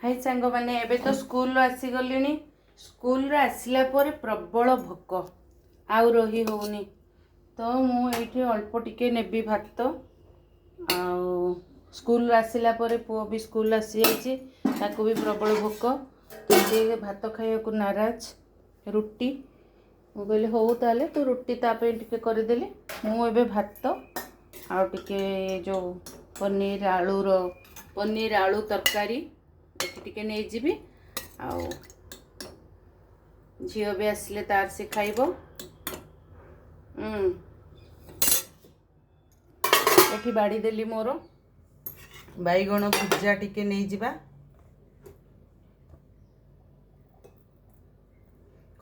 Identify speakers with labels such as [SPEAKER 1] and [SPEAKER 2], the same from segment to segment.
[SPEAKER 1] High ସାଙ୍ଗମାନେ, ଏବେ ତ ସ୍କୁଲରୁ ଆସିଗଲିଣି। ସ୍କୁଲରୁ ଆସିଲା ପରେ ପ୍ରବଳ ଭୋକ, ଆଉ ରହି ହେଉନି। ତ ମୁଁ ଏଇଠି ଅଳ୍ପ ଟିକେ ନେବି ଭାତ। ଆଉ ସ୍କୁଲରୁ ଆସିଲା ପରେ ପୁଅ ବି ସ୍କୁଲ ଆସିଯାଇଛି, ତାକୁ ବି ପ୍ରବଳ ଭୋକ। ତ ସିଏ ଭାତ ଖାଇବାକୁ ନାରାଜ, ରୁଟି। ମୁଁ କହିଲି ହଉ ତାହେଲେ ତୁ ରୁଟି ତା ପାଇଁ ଟିକେ କରିଦେଲି। ମୁଁ ଏବେ ଭାତ ଆଉ ଟିକେ ଯେଉଁ ପନିର ଆଳୁ ତରକାରୀ ଏଠି ଟିକେ ନେଇଯିବି। ଆଉ ଝିଅ ବି ଆସିଲେ ତାର ସେ ଖାଇବ। ଏଠି ବାଢ଼ିଦେଲି ମୋର
[SPEAKER 2] ବାଇଗଣ ଭଜା ଟିକେ ନେଇଯିବା।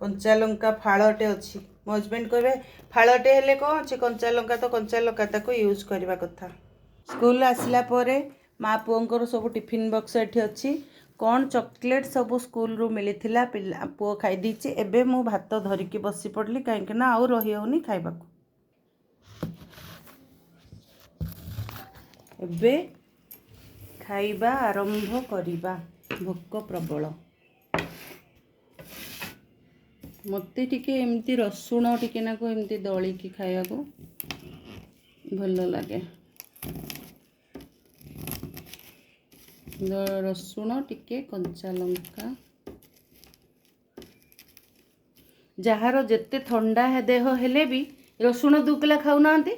[SPEAKER 2] କଞ୍ଚା ଲଙ୍କା ଫାଳଟେ ଅଛି। ମୋ ହଜବେଣ୍ଡ କହିବେ ଫାଳଟେ ହେଲେ କ'ଣ ଅଛି, କଞ୍ଚା ଲଙ୍କା ତ କଞ୍ଚା ଲଙ୍କା, ତାକୁ ୟୁଜ୍ କରିବା କଥା। ସ୍କୁଲ ଆସିଲା ପରେ ମା ପୁଅଙ୍କର ସବୁ ଟିଫିନ୍ ବକ୍ସ ଏଠି ଅଛି। କ'ଣ ଚକୋଲେଟ୍ ସବୁ ସ୍କୁଲରୁ ମିଳିଥିଲା, ପିଲା ପୁଅ ଖାଇ ଦେଇଛି। ଏବେ ମୁଁ ଭାତ ଧରିକି ବସି ପଡ଼ିଲି, କାହିଁକି ନା ଆଉ ରହି ହେଉନି ଖାଇବାକୁ। ଏବେ ଖାଇବା ଆରମ୍ଭ କରିବା, ଭୋକ ପ୍ରବଳ। ମୋତେ ଟିକେ ଏମିତି ରସୁଣ ଟିକେ ନାକୁ ଏମିତି ଦଳିକି ଖାଇବାକୁ ଭଲ ଲାଗେ। ରସୁଣ ଟିକେ, କଞ୍ଚା ଲଙ୍କା। ଯାହାର ଯେତେ ଥଣ୍ଡା ଦେହ ହେଲେ ବି ରସୁଣ ଦୁକଲା ଖାଉନାହାନ୍ତି,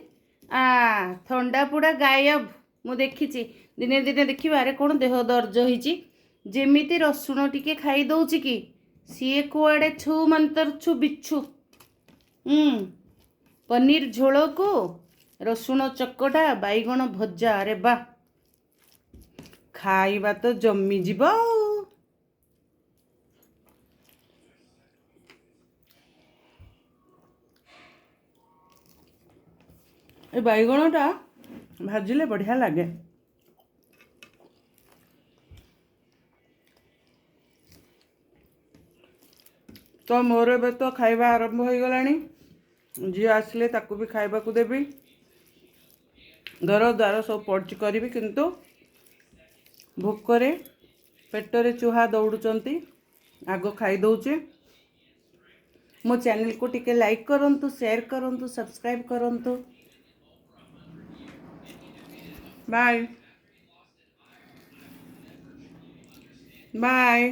[SPEAKER 2] ଥଣ୍ଡା ପୁରା ଗାୟବ। ମୁଁ ଦେଖିଛି ଦିନେ ଦିନେ ଦେଖିବା, ଆରେ କ'ଣ ଦେହ ଦରଜ ହେଇଛି, ଯେମିତି ରସୁଣ ଟିକେ ଖାଇ ଦଉଛି କି ସିଏ କୁଆଡ଼େ ଛୁ ମନ୍ତର ଛୁ ବିଛୁ। ପନିର ଝୋଳକୁ ରସୁଣ ଚକଟା, ବାଇଗଣ ଭଜା, ଆରେ ବା, ଖାଇବା ତ ଜମିଯିବ ଆଉ। ଏ ବାଇଗଣଟା ଭାଜିଲେ ବଢ଼ିଆ ଲାଗେ। ତ ମୋର ଏବେ ତ ଖାଇବା ଆରମ୍ଭ ହୋଇଗଲାଣି। ଝିଅ ଆସିଲେ ତାକୁ ବି ଖାଇବାକୁ ଦେବି। ଘର ଦ୍ୱାର ସବୁ ପଡ଼ିଛି କରିବି, କିନ୍ତୁ ଭୋକରେ ପେଟରେ ଚୁହା ଦୌଡ଼ୁଛନ୍ତି। ଆଗ ଖାଇଦେଉଛି। ମୋ ଚ୍ୟାନେଲକୁ ଟିକେ ଲାଇକ୍ କରନ୍ତୁ, ସେୟାର କରନ୍ତୁ, ସବସ୍କ୍ରାଇବ୍ କରନ୍ତୁ। Bye bye.